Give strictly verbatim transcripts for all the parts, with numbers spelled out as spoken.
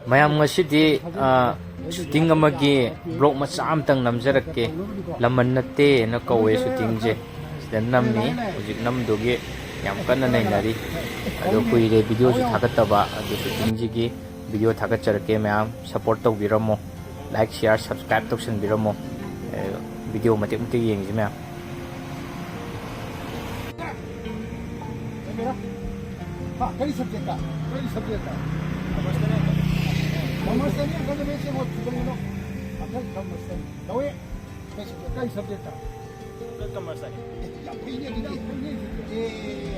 ꯃꯌꯥꯝ, ꯉꯁꯤꯗꯤ, ꯑ, shooting ꯑꯃꯒꯤ vlog ꯃꯆꯥ ꯑꯃꯇꯪ ꯅꯝꯖꯔꯛꯀꯦ꯫ ꯂꯃꯟ ꯅꯠꯇꯦꯅ ꯀꯧꯋꯦ shootingꯁꯦ꯫ ꯁꯤꯗ ꯅꯝꯃꯤ꯫ ꯍꯧꯖꯤꯛ ꯅꯝꯗꯨꯒꯤ ꯌꯥꯝ ꯀꯟꯅ ꯅꯩꯅꯔꯤ꯫ ꯑꯗꯣ ꯀꯨꯏꯔꯦ videoꯁꯨ ꯊꯥꯒꯠꯇꯕ꯫ ꯑꯗꯨ shootingꯁꯤꯒꯤ video ꯊꯥꯒꯠꯆꯔꯛꯀꯦ꯫ ꯃꯌꯥꯝ support ꯇꯧꯕꯤꯔꯝꯃꯣ꯫ Like, share, subscribe ꯇꯧꯁꯟꯕꯤꯔꯝꯃꯣ꯫ ꯑꯦ, video ꯃꯇꯦꯛ ꯃꯇꯦꯛ ꯌꯦꯡꯁꯤ ꯃꯌꯥꯝ꯫ ꯀꯔꯤ subjectꯇ? ꯀꯔꯤ subjectꯇ? Commerceꯇꯅꯤ꯫ ꯑꯪꯀꯜꯗ ꯃꯦꯠꯁꯦ ꯍꯣꯏ ꯐꯨꯗꯣꯛꯂꯣ꯫ ꯑꯪꯀꯜ commerceꯇꯅꯤ꯫ ꯂꯧꯏ꯫ ꯀꯔꯤ subject? ꯀꯔꯤ subjectꯇ? ꯑꯪꯀꯜ commerceꯇꯅꯤ꯫ ꯑꯦ, ꯌꯥꯝ ꯐꯩꯅꯦ ꯑꯗꯨꯗꯤ꯫ ꯌꯥꯝ ꯐꯩꯅꯦ ꯑꯗꯨꯗꯤ꯫ ꯑꯦ,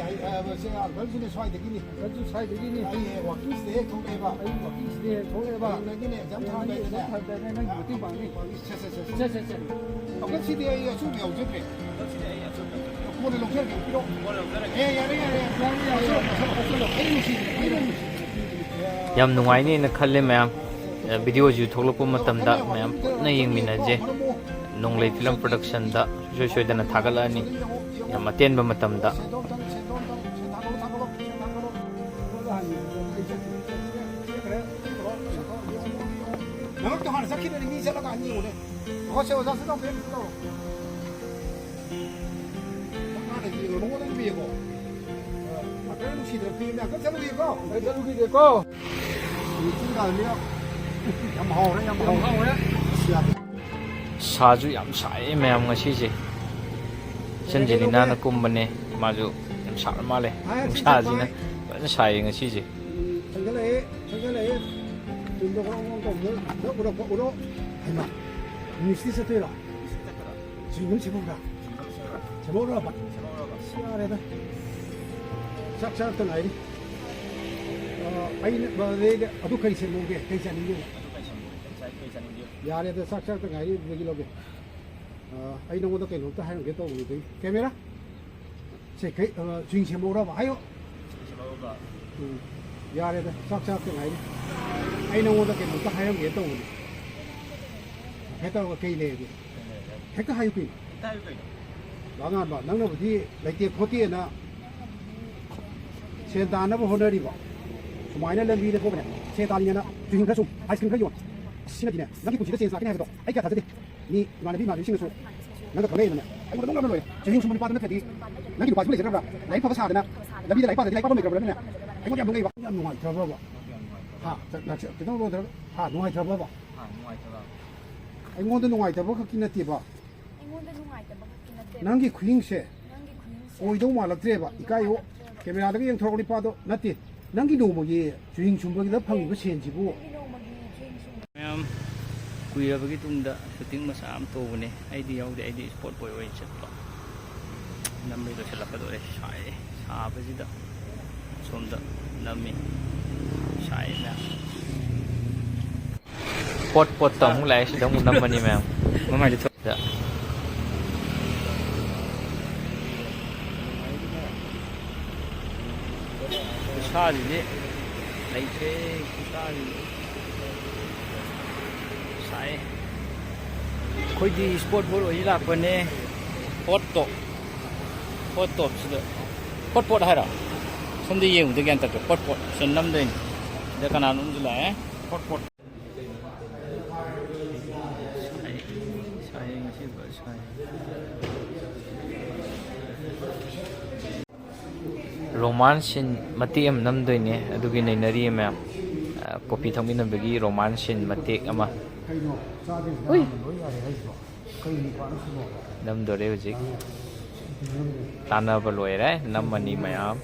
ꯑꯩ, ꯑ, ꯁꯦ, ꯑꯪꯀꯜꯁꯨꯅꯦ ꯁ꯭ꯋꯥꯏꯗꯒꯤꯅꯤ꯫ ꯑꯪꯀꯜꯁꯨ ꯁ꯭ꯋꯥꯏꯗꯒꯤꯅꯤ꯫ ꯑꯩ, ꯑꯦ, walkingꯁꯤꯗ ꯍꯦꯛ ꯊꯣꯛꯂꯛꯑꯦꯕ꯫ ꯑꯩ walkingꯁꯤꯗ ꯍꯦꯛ ꯊꯣꯛꯂꯛꯑꯦꯕ꯫ ꯑꯩ ꯅꯪꯒꯤꯅꯦ exam ꯊꯥꯔꯝꯗꯥꯏꯗꯅꯦ꯫ ꯅꯪꯒꯤ ꯃꯇꯦꯡ ꯄꯥꯡꯅꯤ꯫ ꯁꯦ, ꯁꯦ, ꯁꯦ, ꯁꯦ꯫ ꯁꯦ, ꯁꯦ, ꯁꯦ꯫ ꯑꯪꯀꯜ, ꯁꯤꯗꯤ ꯑꯩ ꯑꯆꯨꯝꯕ ꯌꯥꯎꯖꯗ꯭ꯔꯦ꯫ ꯑꯪꯀꯜ, ꯁꯤꯗꯤ ꯑꯩ ꯑꯆꯨꯝꯕ ꯌꯥꯎꯖꯗ꯭ꯔꯦ꯫ ꯀꯣꯟꯅ ꯂꯧꯖꯔꯒꯦ, ꯄꯤꯔꯛꯑꯣ꯫ ꯀꯣꯟꯅ ꯂꯧꯖꯔꯒꯦ꯫ ꯑꯦ, ꯌꯥꯔꯦ, ꯌꯥꯔꯦ, ꯌꯥꯔꯦ꯫ ꯌꯥꯔꯦ, ꯌꯥꯔꯦ꯫ ꯂꯧꯁꯜꯂꯣ, ꯂꯧꯁꯜꯂꯣ, ꯂꯧꯁꯜꯂꯣ꯫ ꯑꯩ ꯅꯨꯡꯁꯤꯗꯦ, ꯑꯩ ꯅꯨꯡꯁꯤꯗꯦ꯫ ꯌꯥꯝ ꯅꯨꯡꯉꯥꯏꯅꯦꯅ ꯈꯜꯂꯦ ꯃꯌꯥꯝ꯫ ꯑꯦ, videoꯁꯤ ꯊꯣꯛꯂꯛꯄ ꯃꯇꯝꯗ ꯃꯌꯥꯝ ꯄꯨꯟꯅ ꯌꯦꯡꯃꯤꯟꯅꯁꯦ꯫ ꯅꯣꯡꯂꯩ Film Productionꯗ ꯏꯁꯣꯏ ꯁꯣꯏꯗꯅ ꯊꯥꯒꯠꯂꯛꯑꯅꯤ꯫ ꯌꯥꯝ ꯑꯇꯦꯟꯕ ꯃꯇꯝꯗ꯫ ꯅꯉꯛꯇ ꯍꯥꯟꯅ ꯆꯠꯈꯤꯗꯣꯏꯅꯤ, ꯃꯤ ꯆꯠꯂꯒ ꯍꯥꯟꯅ ꯌꯦꯡꯉꯨꯅꯦ꯫ ꯍꯣꯏ, ꯁꯦ, ꯑꯣꯖꯥ, ꯁꯤ ꯇꯧ, ꯁꯤ ꯇꯧ꯫ ꯃꯥꯅ ꯌꯦꯡꯉꯣ, ꯃꯉꯣꯟꯗ ꯑꯗꯨꯝ ꯌꯦꯡꯉꯣ꯫ ꯑ, ꯉꯥꯛꯇꯪ ꯅꯨꯡꯁꯤꯗꯅ ꯐꯤꯂꯝ ꯌꯥꯝ ꯀꯟꯅ ꯆꯠꯂꯨꯒꯦꯀꯣ꯫ ꯉꯥꯛꯇꯪ ꯆꯠꯂꯨꯈꯤꯒꯦꯀꯣ꯫ ꯆꯤꯡ ꯀꯥꯕꯅꯤꯅ ꯌꯥꯝ ꯍꯥꯎꯔꯦ, ꯌꯥꯝ ꯍꯥꯎꯔꯦ꯫ ꯑꯁ, ꯌꯥꯗꯦ꯫ ꯁꯥꯁꯨ ꯌꯥꯝ ꯁꯥꯏꯌꯦ ꯃꯌꯥꯝ ꯉꯁꯤꯁꯦ꯫ ꯏꯆꯟ ꯖꯦꯂꯤꯅꯥꯅ ꯀꯨꯝꯕꯅꯦ, ꯃꯥꯁꯨ ꯌꯥꯝ ꯁꯥꯔ ꯃꯥꯜꯂꯦ꯫ ꯅꯨꯡꯁꯥꯁꯤꯅ ꯐꯖꯅ ꯁꯥꯏꯌꯦ ꯉꯁꯤꯁꯦ꯫ ꯎꯝ, ꯊꯥꯡꯒꯠꯂꯛꯑꯦ, ꯊꯥꯡꯒꯠꯂꯛꯑꯦ꯫ ꯇꯨꯡꯗ ꯒ꯭ꯔꯣꯡ ꯒ꯭ꯔꯣꯡ ꯇꯧꯕꯗꯣ, ꯅꯪ ꯎꯔꯛꯄ ꯎꯔꯣ꯫ ꯍꯩꯃꯥ, ꯃꯤꯁꯇꯤ ꯆꯠꯇꯣꯏꯔꯣ? ꯆꯤꯡꯒꯝ ꯁꯦꯝꯍꯧꯔꯥ? ꯁꯦꯝꯍꯧꯔꯕ? ꯁꯤ ꯌꯥꯔꯦꯗ꯫ ꯆꯥꯛ ꯆꯥꯔꯛꯇ ꯉꯥꯏꯔꯤ꯫ ꯑ, ꯑꯩꯅ, ꯑꯗꯩꯗ, ꯑꯗꯨ ꯀꯔꯤ ꯁꯦꯝꯍꯧꯒꯦ? ꯀꯔꯤ ꯆꯥꯅꯤꯡꯒꯦ? ꯌꯥꯔꯦꯗ, ꯆꯥꯛ ꯆꯥꯔꯛꯇ ꯉꯥꯏꯔꯤ, ꯑꯗꯨꯗꯒꯤ ꯂꯧꯒꯦ꯫ ꯑ, ꯑꯩ ꯅꯉꯣꯟꯗ ꯀꯩꯅꯣꯝꯇ ꯍꯥꯏꯔꯝꯒꯦ ꯇꯧꯕꯅꯤꯗ꯫ Camera? ꯁꯦ, ꯀꯩ, ꯑ, swing ꯁꯦꯝꯍꯧꯔꯕ? ꯍꯥꯏꯌꯣ꯫ ꯎꯝ, ꯌꯥꯔꯦꯗ, ꯆꯥꯛ ꯆꯥꯔꯛꯇ ꯉꯥꯏꯔꯤ꯫ ꯑꯩ ꯅꯉꯣꯟꯗ ꯀꯩꯅꯣꯝꯇ ꯍꯥꯏꯔꯝꯒꯦ ꯇꯧꯕꯅꯤ꯫ ꯍꯦꯛ ꯇꯧꯔꯒ ꯀꯩ ꯂꯩꯔꯒꯦ? ꯍꯦꯛꯇ ꯍꯥꯏꯌꯨ ꯀꯩꯅꯣ꯫ ꯍꯦꯛꯇ ꯍꯥꯏꯌꯨ ꯀꯩꯅꯣ꯫ ꯂꯥꯉꯥꯟꯕ, ꯅꯪꯅꯕꯨꯗꯤ ꯂꯩꯇꯦ ꯈꯣꯠꯇꯦꯅ ꯁꯦꯟ ꯇꯥꯟꯅꯕ ꯍꯣꯠꯅꯔꯤꯕ꯫ ꯁꯨꯃꯥꯏꯅ ꯂꯝꯕꯤꯗ ꯊꯣꯛꯄꯅꯦ꯫ ꯁꯦ ꯇꯥꯜꯂꯤꯅꯦꯅ ꯆꯨꯍꯤꯡ ꯈꯔ ꯁꯨꯝ, ꯑꯥꯏꯁ ꯀ꯭ꯔꯤꯝ ꯈꯔ ꯌꯣꯟ꯫ ꯑꯁꯤꯅꯗꯤꯅꯦ, ꯅꯪꯒꯤ ꯄꯨꯟꯁꯤꯗ ꯆꯦꯟꯖ ꯂꯥꯛꯀꯅꯤ ꯍꯥꯏꯕꯗꯣ ꯑꯩ ꯀꯌꯥ ꯊꯥꯖꯗꯦ꯫ ꯃꯤ ꯏꯃꯥꯟꯅꯕꯤ ꯏꯃꯥꯟꯅꯕꯤꯁꯤꯡꯅꯁꯨ ꯅꯪꯒ ꯈꯪꯅꯩꯗꯅꯦ, ꯑꯩꯉꯣꯟꯗ ꯅꯣꯛꯅꯕꯅ ꯂꯣꯏꯔꯦ꯫ ꯆꯨꯍꯤꯡ ꯁꯨꯝꯕ ꯅꯨꯄꯥꯗꯨ ꯅꯠꯇ꯭ꯔꯗꯤ ꯅꯪꯒꯤ ꯅꯨꯄꯥꯁꯤꯕꯨ ꯂꯩꯖꯗ꯭ꯔꯕ꯭ꯔꯥ? ꯂꯥꯏꯔꯤꯛ ꯐꯕ ꯁꯥꯗꯅ ꯂꯝꯕꯤꯗ ꯂꯥꯏꯔꯤꯛ ꯄꯥꯗꯅ ꯂꯥꯏꯔꯤꯛ ꯄꯥꯕ ꯂꯩꯇ꯭ꯔꯕ꯭ꯔꯥ? ꯑꯩꯉꯣꯟꯗ ꯌꯥꯝ ꯅꯣꯛꯅꯩꯕ꯫ ꯌꯥꯝ ꯅꯨꯡꯉꯥꯏꯇ꯭ꯔꯕ꯭ꯔꯕ? ꯍꯥ? ꯆꯠ-, ꯆꯠ-, ꯈꯤꯇꯪ ꯂꯣꯟꯗ꯭ꯔꯒ, ꯍꯥ, ꯅꯨꯡꯉꯥꯏꯇ꯭ꯔꯕ꯭ꯔꯕ? ꯑꯥ, ꯅꯨꯡꯉꯥꯏꯇꯕ꯫ ꯑꯩꯉꯣꯟꯗ ꯅꯨꯡꯉꯥꯏꯇꯕ ꯈꯛꯀꯤ ꯅꯠꯇꯦꯕ꯫ ꯑꯩꯉꯣꯟꯗ ꯅꯨꯡꯉꯥꯏꯇꯕ ꯈꯛꯀꯤ ꯅꯠꯇꯦꯕ꯫ ꯅꯪꯒꯤ ꯈꯨꯍꯤꯡꯁꯦ ꯅꯪꯒꯤ ꯈꯨꯍꯤꯡꯁꯦ ꯑꯣꯏꯗꯧ ꯃꯥꯜꯂꯛꯇ꯭ꯔꯦꯕ꯫ ꯑꯣꯏꯗꯧ ꯏꯀꯥꯏꯌꯣ꯫ ꯃꯥꯜꯂꯛꯇ꯭ꯔꯦꯕ꯫ ꯀꯦꯃꯦꯔꯥꯗꯒ ꯌꯦꯡꯊꯣꯔꯛꯑꯣ ꯅꯨꯄꯥꯗꯣ꯫ ꯅꯠꯇꯦ꯫ ꯅꯪꯒꯤ ꯅꯣꯡꯃꯒꯤ ꯆꯨꯍꯤꯡ ꯁꯨꯝꯕꯒꯤꯗ ꯐꯪꯉꯤꯕ ꯁꯦꯟꯁꯤꯕꯨ꯫ ꯅꯪꯒꯤ ꯅꯣꯡꯃꯒꯤ ꯆꯨꯍꯤꯡ ꯁꯨꯝꯕ꯫ ꯃꯌꯥꯝ ꯀꯨꯏꯔꯕꯒꯤ ꯇꯨꯡꯗ ꯁꯨꯇꯤꯡ ꯃꯆꯥ ꯑꯃ ꯇꯧꯕꯅꯦ꯫ ꯑꯩꯗꯤ ꯌꯥꯎꯗꯦ, ꯑꯩꯗꯤ ꯁ꯭ꯄꯣꯠ ꯕꯣꯏ ꯑꯣꯏꯅ ꯆꯠꯄ꯫ ꯅꯝꯕꯩ ꯂꯣꯏꯁꯤꯜꯂꯛꯀꯗꯧꯔꯦ꯫ ꯁꯥꯏ꯫ ꯁꯥꯕꯁꯤꯗ ꯁꯣꯝꯗ ꯅꯝꯃꯤ꯫ ꯁꯥꯏ ꯃꯌꯥꯝ꯫ ꯄꯣꯠ ꯄꯣꯠꯇ ꯑꯃꯨꯛ ꯂꯥꯛꯑꯦ, ꯁꯤꯗ ꯑꯃꯨꯛ ꯅꯝꯃꯅꯤ ꯃꯌꯥꯝ꯫ ꯃꯃꯥꯏꯗ ꯊꯣꯛ- ꯁꯤꯗ꯫ ꯈꯨꯠꯁꯥꯁꯤꯗꯤ ꯂꯩꯇ꯭ꯔꯦ, ꯈꯨꯠꯁꯥꯁꯤꯗꯤ꯫ ꯁꯥꯏ꯫ ꯑꯩꯈꯣꯏꯗꯤ ꯁ꯭ꯄꯣꯠ ꯕꯣꯏ ꯑꯣꯏꯅ ꯂꯥꯛꯄꯅꯦ꯫ ꯍꯣꯠ ꯇꯣꯞ꯫ ꯍꯣꯠ ꯇꯣꯞꯁꯤꯗ꯫ ꯍꯣꯠ ꯄꯣꯠ ꯍꯥꯏꯔꯣ? ꯁꯣꯝꯗ ꯌꯦꯡꯕꯗ ꯒ꯭ꯌꯥꯟ ꯇꯥꯗ꯭ꯔꯦ꯫ ꯍꯣꯠ ꯄꯣꯠ꯫ ꯁꯤꯗ ꯅꯝꯗꯣꯏꯅꯤ꯫ ꯁꯤꯗ ꯀꯅꯥꯅꯣꯝꯁꯨ ꯂꯥꯛꯑꯦ꯫ ꯍꯣꯠ ꯄꯣꯠ꯫ ꯁꯥꯏ, ꯁꯥꯏ, ꯉꯁꯤ ꯐꯖꯅ ꯁꯥꯏ꯫ ꯔꯣꯃꯥꯟꯁ ꯁꯤꯟ ꯃꯇꯦꯛ ꯑꯃ ꯅꯝꯗꯣꯏꯅꯦ, ꯑꯗꯨꯒꯤ ꯅꯩꯅꯔꯤ ꯃꯌꯥꯝ꯫ ꯑ, ꯀꯣꯐꯤ ꯊꯛꯃꯤꯟꯅꯕꯒꯤ ꯔꯣꯃꯥꯟꯁ ꯁꯤꯟ ꯃꯇꯦꯛ ꯑꯃ꯫ ꯎꯏ꯫ ꯅꯝꯗꯣꯔꯦ ꯍꯧꯖꯤꯛ꯫ ꯇꯥꯟꯅꯕ ꯂꯣꯏꯔꯦ, ꯅꯝꯃꯅꯤ ꯃꯌꯥꯝ꯫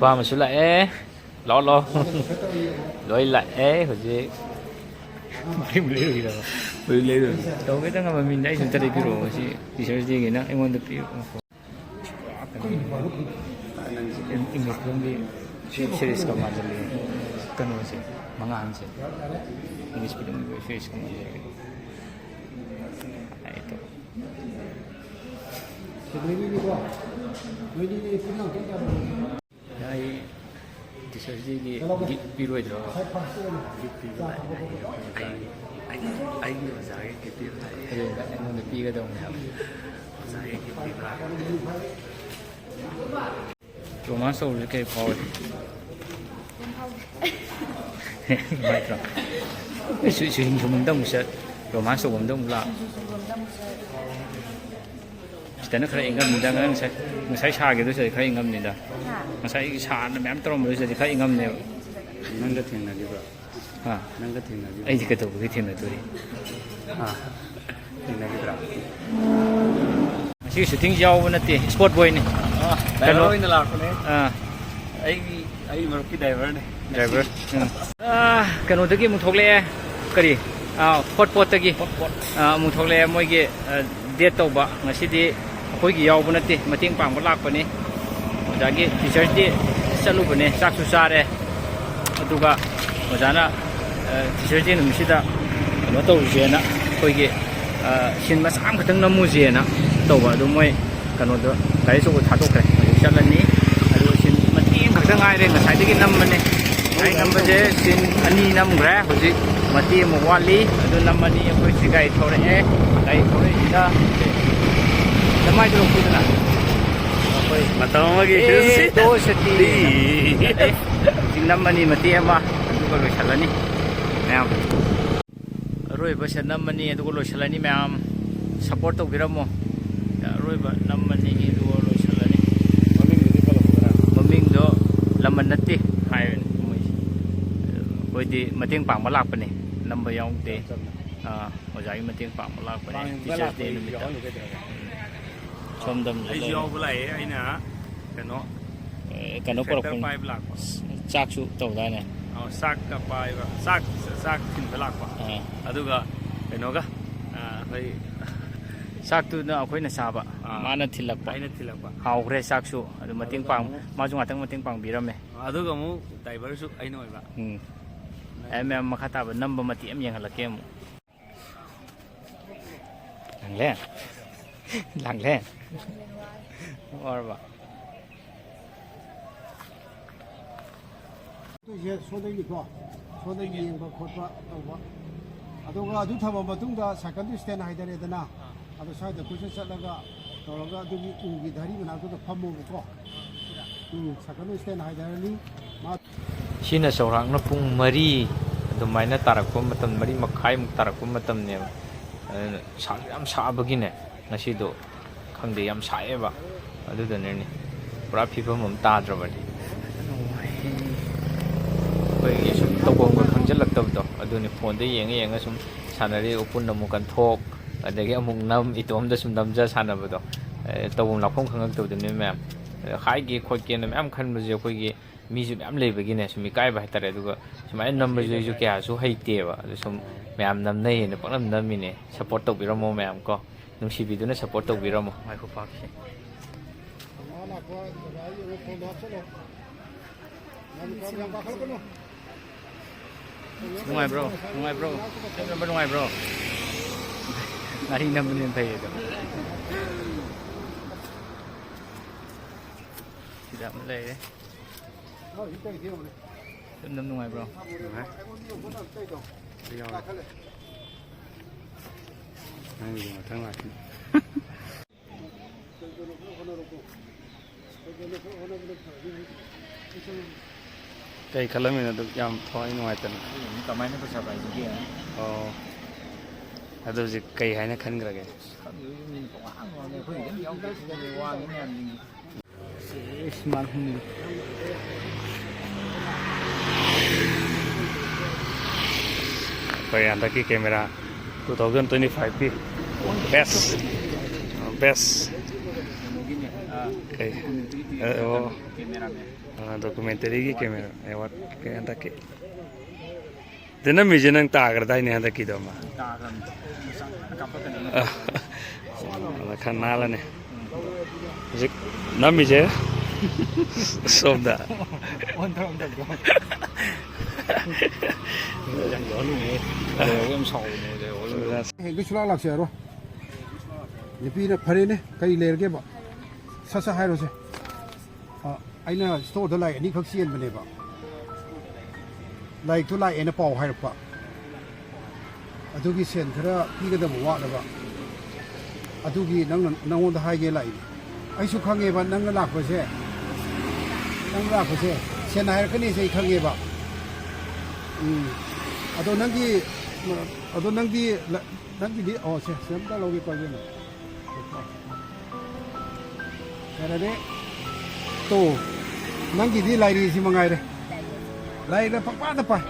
ꯑꯄꯥꯝꯕꯁꯨ ꯂꯥꯛꯑꯦ꯫ ꯂꯥꯛꯑꯣ, ꯂꯥꯛꯑꯣ꯫ ꯂꯣꯏ ꯂꯥꯛꯑꯦ ꯍꯧꯖꯤꯛ꯫ ꯀꯔꯤꯕꯨ ꯂꯩꯔꯨꯒꯦ? ꯍꯧꯖꯤꯛ ꯂꯩꯔꯨꯒꯦ꯫ ꯇꯧꯒꯦꯇ ꯉꯝꯕ ꯃꯤꯅ ꯑꯩꯁꯨ ꯑꯝꯇ ꯂꯩꯕꯤꯔꯛꯑꯣ꯫ ꯁꯤ Teachers' Day ꯒꯤꯅ ꯑꯩꯉꯣꯟꯗ ꯄꯤꯔꯛꯑꯣ꯫ English film ꯒꯤ series ꯀ ꯃꯥꯟꯁꯤꯜꯂꯛꯑꯦ꯫ ꯀꯩꯅꯣꯁꯦ, ꯃꯉꯥꯜꯁꯦ꯫ English film ꯒꯤ series ꯀ ꯃꯥꯟꯁꯤꯜꯂꯛꯑꯦ꯫ ꯑꯩ ꯇꯧ- ꯑꯩ Teachers' Day ꯒꯤ gift ꯄꯤꯔꯣꯏꯗ꯭ꯔꯣ? Gift ꯄꯤꯕ ꯂꯥꯛꯑꯦ꯫ ꯑꯩ, ꯑꯩ, ꯑꯩꯒꯤ ꯑꯣꯖꯥꯒꯤ gift ꯄꯤꯕ ꯂꯥꯛꯑꯦ꯫ ꯑꯗꯨ ꯑꯩꯉꯣꯟꯗ ꯄꯤꯒꯗꯧꯅꯦ ꯍꯥꯏꯕ꯫ ꯑꯣꯖꯥꯒꯤ gift ꯄꯤꯕ ꯂꯥꯛꯑꯦ꯫ Romance ꯇꯧꯕꯁꯦ ꯀꯩ ꯐꯥꯎꯏ? ꯅꯨꯡꯉꯥꯏꯇ꯭ꯔꯣ? ꯑꯩ ꯁꯨ-, ꯁꯨꯍꯤꯡ ꯁꯨꯝꯕꯝꯗ ꯑꯃꯨꯛ ꯆꯠ, romance ꯇꯧꯐꯝꯗ ꯑꯃꯨꯛ ꯂꯥꯛ꯫ ꯁꯤꯗꯅ ꯈꯔ ꯏꯪꯉꯝꯅꯤꯗ, ꯉꯔꯥꯡ ꯉꯁꯥꯏ, ꯉꯁꯥꯏ ꯁꯥꯈꯤꯕꯗꯨ ꯁꯤꯗ ꯈꯔ ꯏꯪꯉꯝꯅꯤꯗ꯫ ꯍꯥ? ꯉꯁꯥꯏ ꯁꯥꯅ ꯃꯌꯥꯝ ꯇꯧꯔꯝꯕꯗꯨ ꯁꯤꯗꯗꯤ ꯈꯔ ꯏꯪꯉꯝꯅꯦꯕ꯫ ꯅꯪꯒ ꯊꯦꯡꯅꯈꯤꯕ꯭ꯔꯣ? ꯍꯥ? ꯅꯪꯒ ꯊꯦꯡꯅꯈꯤꯕ꯭ꯔꯣ? ꯑꯩꯗꯤ ꯀꯩꯗꯧꯕꯒꯤ ꯊꯦꯡꯅꯗꯣꯔꯤ? ꯍꯥ? ꯊꯦꯡꯅꯈꯤꯗ꯭ꯔꯥ? ꯉꯁꯤꯒꯤ shooting ꯌꯥꯎꯕ ꯅꯠꯇꯦ, spot boy ꯅꯤ꯫ ꯑꯥ, driver ꯀꯩꯅꯣ? ꯑꯣꯏꯅ ꯂꯥꯛꯄꯅꯦ꯫ ꯑꯥ꯫ ꯑꯩꯒꯤ, ꯑꯩ ꯃꯔꯨꯞꯀꯤ driver ꯅꯦ꯫ Driver꯫ ꯎꯝ꯫ ꯑꯥ, ꯀꯩꯅꯣꯗꯒꯤ ꯑꯃꯨꯛ ꯊꯣꯛꯂꯛꯑꯦ꯫ ꯀꯔꯤ? ꯑꯥ, ꯍꯣꯠ ꯄꯣꯠꯇꯒꯤ꯫ ꯍꯣꯠ ꯄꯣꯠ꯫ ꯑꯥ, ꯑꯃꯨꯛ ꯊꯣꯛꯂꯛꯑꯦ꯫ ꯃꯣꯏꯒꯤ, ꯑꯥ, date ꯇꯧꯕ꯫ ꯉꯁꯤꯗꯤ ꯑꯩꯈꯣꯏꯒꯤ ꯌꯥꯎꯕ ꯅꯠꯇꯦ, ꯃꯇꯦꯡ ꯄꯥꯡꯕ ꯂꯥꯛꯄꯅꯤ꯫ ꯑꯣꯖꯥꯒꯤ Teachers' Day ꯆꯠꯂꯨꯕꯅꯦ, ꯆꯥꯛꯁꯨ ꯆꯥꯔꯦ꯫ ꯑꯗꯨꯒ ꯑꯣꯖꯥꯅ, ꯑꯥ, Teachers' Day ꯅꯨꯃꯤꯠꯁꯤꯗ ꯀꯩꯅꯣ ꯇꯧꯔꯨꯁꯦꯅ, ꯑꯩꯈꯣꯏꯒꯤ, ꯑꯥ, scene ꯃꯆꯥ ꯑꯃꯈꯛꯇꯪ ꯅꯝꯃꯨꯁꯦꯅ ꯇꯧꯕ꯫ ꯑꯗꯨ ꯃꯣꯏ ꯀꯩꯅꯣꯗꯣ, ꯒꯥꯔꯤ ꯑꯆꯧꯕ ꯊꯥꯗꯣꯛꯈ꯭ꯔꯦ꯫ ꯍꯧꯖꯤꯛ ꯆꯠꯂꯅꯤ꯫ ꯑꯗꯨꯒ scene ꯃꯇꯦꯛ ꯑꯃꯈꯛꯇ ꯉꯥꯏꯔꯦ꯫ ꯉꯁꯥꯏꯗꯒꯤ ꯅꯝꯕꯅꯦ꯫ ꯉꯁꯥꯏ ꯅꯝꯕꯁꯦ scene ꯑꯅꯤ ꯅꯝꯈ꯭ꯔꯦ꯫ ꯍꯧꯖꯤꯛ ꯃꯇꯦꯛ ꯑꯃ ꯋꯥꯠꯂꯤ꯫ ꯑꯗꯨ ꯅꯝꯃꯅꯤ꯫ ꯑꯩꯈꯣꯏ ꯁꯤ ꯒꯥꯔꯤ ꯊꯧꯔꯛꯑꯦ꯫ ꯒꯥꯔꯤ ꯊꯧꯔꯛꯏꯁꯤꯗ ꯅꯃꯥꯏꯗꯣ ꯂꯧꯊꯣꯛꯎꯗꯅ꯫ ꯑꯩꯈꯣꯏ ꯃꯇꯝ ꯑꯃꯒꯤ ꯑꯦ, ꯍꯤꯔꯣꯁꯤ꯫ ꯇꯣ ꯁꯇꯤ꯫ ꯍꯧꯖꯤꯛ ꯅꯝꯃꯅꯤ ꯃꯇꯦꯛ ꯑꯃ, ꯑꯗꯨꯒ ꯂꯣꯏꯁꯤꯜꯂꯅꯤ ꯃꯌꯥꯝ꯫ ꯑꯔꯣꯏꯕ ꯁꯦꯠ ꯅꯝꯃꯅꯤ, ꯑꯗꯨꯒ ꯂꯣꯏꯁꯤꯜꯂꯅꯤ ꯃꯌꯥꯝ꯫ Support ꯇꯧꯕꯤꯔꯝꯃꯣ꯫ ꯑꯔꯣꯏꯕ ꯅꯝꯃꯅꯤ, ꯑꯗꯨꯒ ꯂꯣꯏꯁꯤꯜꯂꯅꯤ꯫ ꯃꯃꯤꯡꯗꯨꯗꯤ ꯄꯜꯂꯝꯃꯨꯗꯅ꯫ ꯃꯃꯤꯡꯗꯣ ꯂꯃꯟ ꯅꯠꯇꯦ ꯍꯥꯏꯕꯅꯤ ꯃꯣꯏꯁꯦ꯫ ꯑꯩꯈꯣꯏꯗꯤ ꯃꯇꯦꯡ ꯄꯥꯡꯕ ꯂꯥꯛꯄꯅꯦ, ꯅꯝꯕ ꯌꯥꯎꯗꯦ꯫ ꯏꯆꯝ ꯆꯝꯅ꯫ ꯑꯥ, ꯑꯣꯖꯥꯒꯤ ꯃꯇꯦꯡ ꯄꯥꯡꯕ ꯂꯥꯛꯄꯅꯦ꯫ ꯄꯥꯡꯕ Teachers' Day ꯂꯥꯛꯄꯒꯤ ꯅꯨꯃꯤꯠꯇ꯫ ꯌꯥꯎꯍꯜꯂꯨ ꯀꯩꯗꯧꯔꯒꯦ? ꯁꯣꯝꯗꯝꯁꯨ ꯑꯩꯁꯨ ꯂꯩꯔꯦ꯫ ꯌꯥꯎꯕ ꯂꯥꯛꯑꯦ꯫ ꯑꯩꯅ ꯀꯩꯅꯣ, ꯑꯦ, ꯀꯩꯅꯣ ꯇ꯭ꯔꯦꯛꯇꯔ ꯄꯨꯔꯛꯄꯅꯤ꯫ ꯄꯥꯏꯕ ꯂꯥꯛꯄ꯫ ꯆꯥꯛꯁꯨ ꯇꯧꯗꯥꯏꯅꯦ? ꯑꯣ, ꯆꯥꯛꯀ ꯄꯥꯏꯕ, ꯆꯥꯛ, ꯆꯥꯛ ꯊꯤꯟꯕ ꯂꯥꯛꯄ꯫ ꯑꯥ꯫ ꯑꯗꯨꯒ ꯀꯩꯅꯣꯒ, ꯑꯥ, ꯑꯩꯈꯣꯏ ꯆꯥꯛꯇꯨꯅ ꯑꯩꯈꯣꯏꯅ ꯆꯥꯕ, ꯑꯥ꯫ ꯃꯥꯅ ꯊꯤꯜꯂꯛꯄ꯫ ꯑꯩꯅ ꯊꯤꯜꯂꯛꯄ꯫ ꯍꯥꯎꯈ꯭ꯔꯦ ꯆꯥꯛꯁꯨ꯫ ꯑꯗꯨ ꯃꯇꯦꯡ ꯑꯗꯨꯒ ꯄꯥꯡ-, ꯑꯃꯨꯛ ꯃꯥꯁꯨ ꯉꯥꯛꯇꯪ ꯃꯇꯦꯡ ꯄꯥꯡꯕꯤꯔꯝꯃꯦ꯫ ꯑꯗꯨꯒ ꯑꯃꯨꯛ ꯗ꯭ꯔꯥꯏꯚꯔꯁꯨ ꯑꯩꯅ ꯑꯣꯏꯕ꯫ ꯎꯝ꯫ ꯑꯦ, ꯃꯌꯥꯝ ꯃꯈꯥ ꯇꯥꯕ ꯅꯝꯕ ꯃꯇꯦꯛ ꯑꯃ ꯌꯦꯡꯍꯜꯂꯛꯀꯦ ꯑꯃꯨꯛ꯫ ꯂꯥꯡꯂꯦꯟ? ꯂꯥꯡꯂꯦꯟ? ꯋꯥꯔꯕ? ꯑꯗꯨꯏꯁꯦ ꯁꯣꯝꯗꯒꯤꯀꯣ, ꯁꯣꯝꯗꯒꯤ ꯌꯦꯡꯕ ꯈꯣꯠꯄ ꯇꯧꯕ꯫ ꯑꯗꯨꯒ ꯑꯗꯨ ꯊꯝꯃ ꯃꯇꯨꯡꯗ ꯁꯥꯏꯀꯜꯗꯨ ꯁ꯭ꯇꯦꯟ ꯍꯥꯏꯗꯔꯦꯗꯅ, ꯑꯗꯣ ꯁ꯭ꯋꯥꯏꯗ ꯀꯣꯏꯆꯠ ꯆꯠꯂꯒ ꯇꯧꯔꯒ ꯑꯗꯨꯒꯤ ꯎꯒꯤ ꯙꯔꯤ ꯃꯅꯥꯛꯇꯨꯗ ꯐꯝꯃꯣꯕꯀꯣ꯫ ꯎꯝ, ꯁꯥꯏꯀꯜꯗꯨ ꯁ꯭ꯇꯦꯟ ꯍꯥꯏꯗꯔꯅꯤ꯫ ꯃꯥ ꯁꯤꯅ ꯆꯥꯎꯔꯥꯛꯅ ꯄꯨꯡ ꯃꯔꯤ ꯑꯗꯨꯃꯥꯏꯅ ꯇꯥꯔꯛꯄ ꯃꯇꯝ, ꯃꯔꯤ ꯃꯈꯥꯏꯃꯨꯛ ꯇꯥꯔꯛꯄ ꯃꯇꯝꯅꯦꯕ꯫ ꯑꯗꯨꯅ ꯁꯥꯁꯨ ꯌꯥꯝ ꯁꯥꯕꯒꯤꯅꯦ, ꯉꯁꯤꯗꯣ ꯈꯪꯗꯦ, ꯌꯥꯝ ꯁꯥꯏꯌꯦꯕ꯫ ꯑꯗꯨꯗꯨꯅꯅꯦ, ꯄꯨꯔꯥ ꯐꯤꯕꯝ ꯑꯃ ꯇꯥꯗ꯭ꯔꯕꯅꯤ꯫ ꯑꯩꯈꯣꯏꯒꯤ ꯁꯨꯝ ꯇꯧꯐꯝꯒ ꯈꯪꯖꯤꯜꯂꯛꯇꯕꯗꯣ, ꯑꯗꯨꯅꯤ꯫ ꯐꯣꯟꯗ ꯌꯦꯡꯉ ꯌꯦꯡꯉ ꯁꯨꯝ ꯁꯥꯟꯅꯔꯤ, ꯎꯐꯨꯟ ꯑꯃꯨꯛ ꯀꯟꯊꯣꯛ, ꯑꯗꯒꯤ ꯑꯃꯨꯛ ꯅꯝ, ꯏꯇꯣꯝꯗ ꯁꯨꯝ ꯅꯝꯖ ꯁꯥꯟꯅꯕꯗꯣ, ꯑꯦ, ꯇꯧꯐꯝ ꯂꯥꯛꯐꯝ ꯈꯪꯉꯛꯇꯕꯗꯨꯅꯦ ꯃꯌꯥꯝ꯫ ꯑꯦ, ꯍꯥꯏꯒꯦ ꯈꯣꯠꯀꯦꯅ ꯃꯌꯥꯝ ꯈꯟꯕꯁꯦ ꯑꯩꯈꯣꯏꯒꯤ ꯃꯤꯁꯨ ꯃꯌꯥꯝ ꯂꯩꯕꯒꯤꯅꯦ, ꯁꯨꯝ ꯏꯀꯥꯏꯕ ꯍꯥꯏꯇꯥꯔꯦ꯫ ꯑꯗꯨꯒ ꯁꯨꯃꯥꯏꯅ ꯅꯝꯕꯁꯦ ꯑꯩꯁꯨ ꯀꯌꯥꯁꯨ ꯍꯩꯇꯦꯕ꯫ ꯑꯗꯨ ꯁꯨꯝ ꯃꯌꯥꯝ ꯅꯝꯅꯩꯌꯦꯅ ꯄꯪꯅꯝ ꯅꯝꯃꯤꯅꯦ꯫ ꯁꯞꯄꯣꯔꯠ ꯇꯧꯕꯤꯔꯝꯃꯣ ꯃꯌꯥꯝ ꯀꯣ, ꯅꯨꯡꯁꯤꯕꯤꯗꯨꯅ ꯁꯞꯄꯣꯔꯠ ꯇꯧꯕꯤꯔꯝꯃꯣ꯫ ꯉꯥꯏꯈꯣ, ꯄꯥꯛꯁꯤ꯫ ꯅꯨꯡꯉꯥꯏꯕ꯭ꯔꯣ? ꯅꯨꯡꯉꯥꯏꯕ꯭ꯔꯣ? ꯐꯤꯂꯝ ꯅꯝꯕ ꯅꯨꯡꯉꯥꯏꯕ꯭ꯔꯣ? ꯉꯥꯔꯤ ꯅꯝꯕꯅ ꯍꯦꯟꯅ ꯐꯩꯌꯦ ꯑꯗꯣ꯫ ꯁꯤꯗ ꯑꯃ ꯂꯩꯔꯦ꯫ ꯐꯤꯂꯝ ꯅꯝ ꯅꯨꯡꯉꯥꯏꯕ꯭ꯔꯣ? ꯅꯨꯡꯉꯥꯏ꯫ ꯑꯗꯨ ꯌꯥꯎꯔꯦ꯫ ꯅꯪꯒꯤꯗꯤ ꯃꯊꯪ ꯂꯥꯛꯈꯤꯅꯤ꯫ ꯀꯩ ꯈꯜꯂꯝꯃꯤꯅꯣ ꯑꯗꯨꯛ ꯌꯥꯝ ꯊꯋꯥꯏ ꯅꯨꯡꯉꯥꯏꯇꯅ? ꯑꯗꯨ ꯀꯃꯥꯏꯅ ꯄꯩꯁꯥ ꯄꯥꯏꯁꯤꯒꯦ? ꯑꯣ꯫ ꯑꯗꯨ ꯍꯧꯖꯤꯛ ꯀꯩ ꯍꯥꯏꯅ ꯈꯟꯈ꯭ꯔꯒꯦ? ꯈꯪꯗꯦ, ꯃꯤꯅ ꯄꯪꯉꯥꯡ ꯉꯥꯡꯉꯦ, ꯑꯩꯈꯣꯏ ꯀꯩꯝ ꯌꯥꯎꯗꯦ, ꯋꯥꯅꯤ ꯃꯌꯥꯝꯁꯤꯡꯁꯦ꯫ ꯏꯁ, ꯃꯥꯜ ꯍꯨꯝꯂꯤ꯫ ꯑꯩꯈꯣꯏ ꯍꯟꯗꯛꯀꯤ camera two thousand twenty five ꯀꯤ best, best꯫ ꯀꯩꯅꯣꯒꯤꯅꯦ, ꯑ, ꯀꯩ? ꯑ, ꯑꯣ꯫ ꯀꯦꯃꯦꯔꯥꯃꯦꯟ꯫ ꯑ, ꯗꯣꯀꯨꯃꯦꯟꯇꯔꯤꯒꯤ ꯀꯦꯃꯦꯔꯥ ꯑꯦꯋꯥꯔꯗ ꯀꯩ ꯍꯟꯗꯛꯀꯤ꯫ ꯑꯗ ꯅꯝꯃꯤꯁꯦ ꯅꯪ ꯇꯥꯈ꯭ꯔꯗꯥꯏꯅꯦ ꯍꯟꯗꯛꯀꯤꯗꯣ ꯑꯃ? ꯇꯥꯈ꯭ꯔꯕꯅꯤ꯫ ꯃꯆꯥ ꯀꯥꯞꯄꯛꯀꯅꯤ꯫ ꯑ, ꯑꯗ ꯈꯔ ꯅꯥꯜꯂꯅꯤ꯫ ꯍꯧꯖꯤꯛ ꯅꯝꯃꯤꯁꯦ ꯁꯣꯝꯗ꯫ ꯑꯣꯟ ꯇꯧꯔꯝꯗꯕꯗꯣ꯫ ꯌꯥꯝ ꯌꯥꯎꯍꯜꯂꯨꯅꯦ꯫ ꯌꯥꯝ ꯁꯥꯎꯕꯅꯦ꯫ ꯍꯦꯛꯇ ꯁꯨꯂꯥꯛ ꯂꯥꯛꯆꯔꯣꯏ꯫ ꯅꯨꯄꯤꯅ ꯐꯔꯦꯅꯦ, ꯀꯔꯤ ꯂꯩꯔꯒꯦꯕ? ꯁꯠ ꯁꯠ ꯍꯥꯏꯔꯣꯁꯦ꯫ ꯑ, ꯑꯩꯅ ꯁ꯭ꯇꯣꯔꯗ ꯂꯥꯏꯔꯤꯛ ꯑꯅꯤꯈꯛ ꯆꯦꯟꯕꯅꯦꯕ꯫ ꯂꯥꯏꯔꯤꯛꯇꯨ ꯂꯥꯛꯑꯦꯅ ꯄꯥꯎ ꯍꯥꯏꯔꯛꯄ꯫ ꯑꯗꯨꯒꯤ ꯁꯦꯟ ꯈꯔ ꯄꯤꯒꯗꯕ ꯋꯥꯠꯂꯕ꯫ ꯑꯗꯨꯒꯤ ꯅꯪꯅ, ꯅꯪꯉꯣꯟꯗ ꯍꯥꯏꯒꯦ ꯂꯥꯛꯏꯅꯦ꯫ ꯑꯩꯁꯨ ꯈꯪꯉꯦꯕ ꯅꯪꯅ ꯂꯥꯛꯄꯁꯦ, ꯅꯪ ꯂꯥꯛꯄꯁꯦ ꯁꯦꯟ ꯍꯥꯏꯔꯛꯀꯅꯤꯁꯦ ꯑꯩ ꯈꯪꯉꯦꯕ꯫ ꯎꯝ꯫ ꯑꯗꯣ ꯅꯪꯒꯤ, ꯑꯗꯣ ꯅꯪꯗꯤ ꯂ-, ꯅꯪꯒꯤꯗꯤ, ꯑꯣ, ꯁꯦ, ꯁꯦ ꯑꯝꯇ ꯂꯧꯒꯦꯀꯣ, ꯏꯕꯦꯝꯃ꯫ ꯌꯥꯔꯦꯅꯦ꯫ ꯇꯣ, ꯅꯪꯒꯤꯗꯤ ꯂꯥꯏꯔꯤꯁꯤ ꯃꯉꯥꯏꯔꯦ꯫ ꯂꯥꯏꯔꯤꯛꯅ ꯄꯪꯄꯥꯗ ꯄꯥꯏ꯫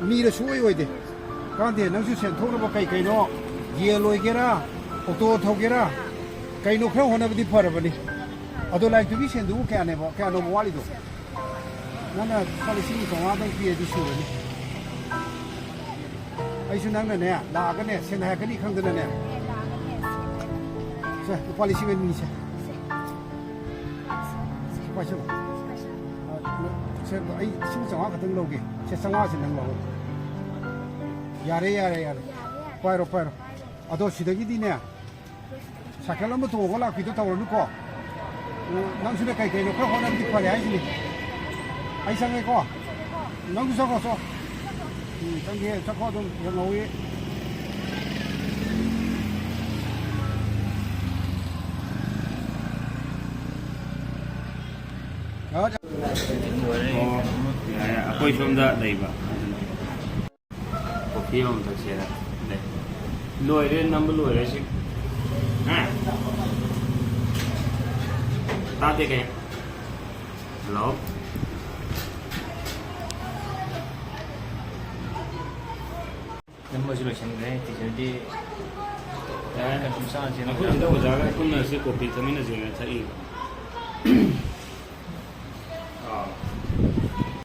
ꯃꯤꯗ ꯁꯨꯡꯑꯣꯏ ꯑꯣꯏꯗꯦ꯫ ꯀꯥꯟꯗꯦ, ꯅꯪꯁꯨ ꯁꯦꯟ ꯊꯣꯛꯅꯕ ꯀꯩ ꯀꯩꯅꯣ, ꯌꯦꯟ ꯂꯣꯏꯒꯦꯔꯥ, ꯑꯣꯇꯣ ꯊꯧꯒꯦꯔꯥ, ꯀꯩꯅꯣ ꯈꯔ ꯍꯣꯠꯅꯕꯗꯤ ꯐꯔꯕꯅꯤ꯫ ꯑꯗꯣ ꯂꯥꯏꯔꯤꯛꯇꯨꯒꯤ ꯁꯦꯟꯗꯨꯕꯨ ꯀꯌꯥꯅꯦꯕ, ꯀꯌꯥꯅꯣꯕ ꯋꯥꯠꯂꯤꯗꯣ? ꯅꯪꯅ ꯂꯨꯄꯥ ꯂꯤꯁꯤꯡ ꯆꯥꯝꯃꯉꯥꯗꯪ ꯄꯤꯔꯗꯤ ꯁꯨꯔꯅꯤ꯫ ꯑꯩꯁꯨ ꯅꯪꯅꯅꯦ, ꯂꯥꯛꯑꯒꯅꯦ, ꯁꯦꯟ ꯍꯥꯏꯔꯛꯀꯅꯤ ꯈꯪꯗꯅꯅꯦ꯫ ꯁꯦ, ꯂꯨꯄꯥ ꯂꯤꯁꯤꯡ ꯑꯅꯤꯁꯦ꯫ ꯁꯤ ꯄꯥꯏꯁꯜꯂꯣ꯫ ꯑ, ꯁꯦ, ꯑꯩ ꯂꯤꯁꯤꯡ ꯆꯥꯝꯃꯉꯥ ꯈꯛꯇꯪ ꯂꯧꯒꯦ꯫ ꯁꯦ, ꯆꯥꯝꯃꯉꯥꯁꯦ ꯅꯪ ꯂꯧꯍꯧꯔꯣ꯫ ꯌꯥꯔꯦ, ꯌꯥꯔꯦ, ꯌꯥꯔꯦ꯫ ꯄꯥꯏꯔꯣ, ꯄꯥꯏꯔꯣ꯫ ꯑꯗꯣ ꯁꯤꯗꯒꯤꯗꯤꯅꯦ, ꯁꯥꯏꯀꯜ ꯑꯃ ꯇꯣꯡꯉꯒ ꯂꯥꯛꯄꯤꯗꯣ ꯇꯧꯔꯅꯨꯀꯣ꯫ ꯎꯝ, ꯅꯪꯁꯨꯅꯦ ꯀꯩ ꯀꯩꯅꯣ ꯈꯔ ꯍꯣꯠꯅꯔꯗꯤ ꯐꯔꯦ ꯍꯥꯏꯁꯤꯅꯤ꯫ ꯑꯩ ꯆꯪꯉꯦꯀꯣ꯫ ꯅꯪꯁꯨ ꯆꯪꯉꯣ, ꯆꯣ꯫ ꯎꯝ, ꯆꯪꯒꯦ, ꯆꯠꯈꯣ ꯑꯗꯨꯝ, ꯌꯦꯡꯍꯧꯏ꯫ ꯑꯣ, ꯌꯥꯔꯦ, ꯑꯩꯈꯣꯏ ꯁꯣꯝꯗ ꯂꯩꯕ꯫ ꯀꯣꯐꯤ ꯑꯃ ꯊꯛꯁꯦꯅ ꯂꯩ꯫ ꯂꯣꯏꯔꯦ, ꯅꯝꯕ ꯂꯣꯏꯔꯦ ꯁꯤ꯫ ꯍꯥ? ꯇꯥꯗꯦ ꯀꯩ? ꯍꯜꯂꯣ? ꯑꯃꯁꯨ ꯂꯣꯏꯁꯤꯟꯈ꯭ꯔꯦ꯫ ꯇꯤꯆꯔꯗꯤ ꯌꯥꯔꯦ꯫ ꯀꯩꯅꯣꯝ ꯆꯥꯁꯦꯅ ꯑꯩꯈꯣꯏ ꯁꯤꯗ ꯑꯣꯖꯥꯒ ꯄꯨꯟꯅ ꯁꯤ ꯀꯣꯐꯤ ꯊꯛꯃꯤꯟꯅꯁꯦꯅ ꯊꯛꯏꯕ꯫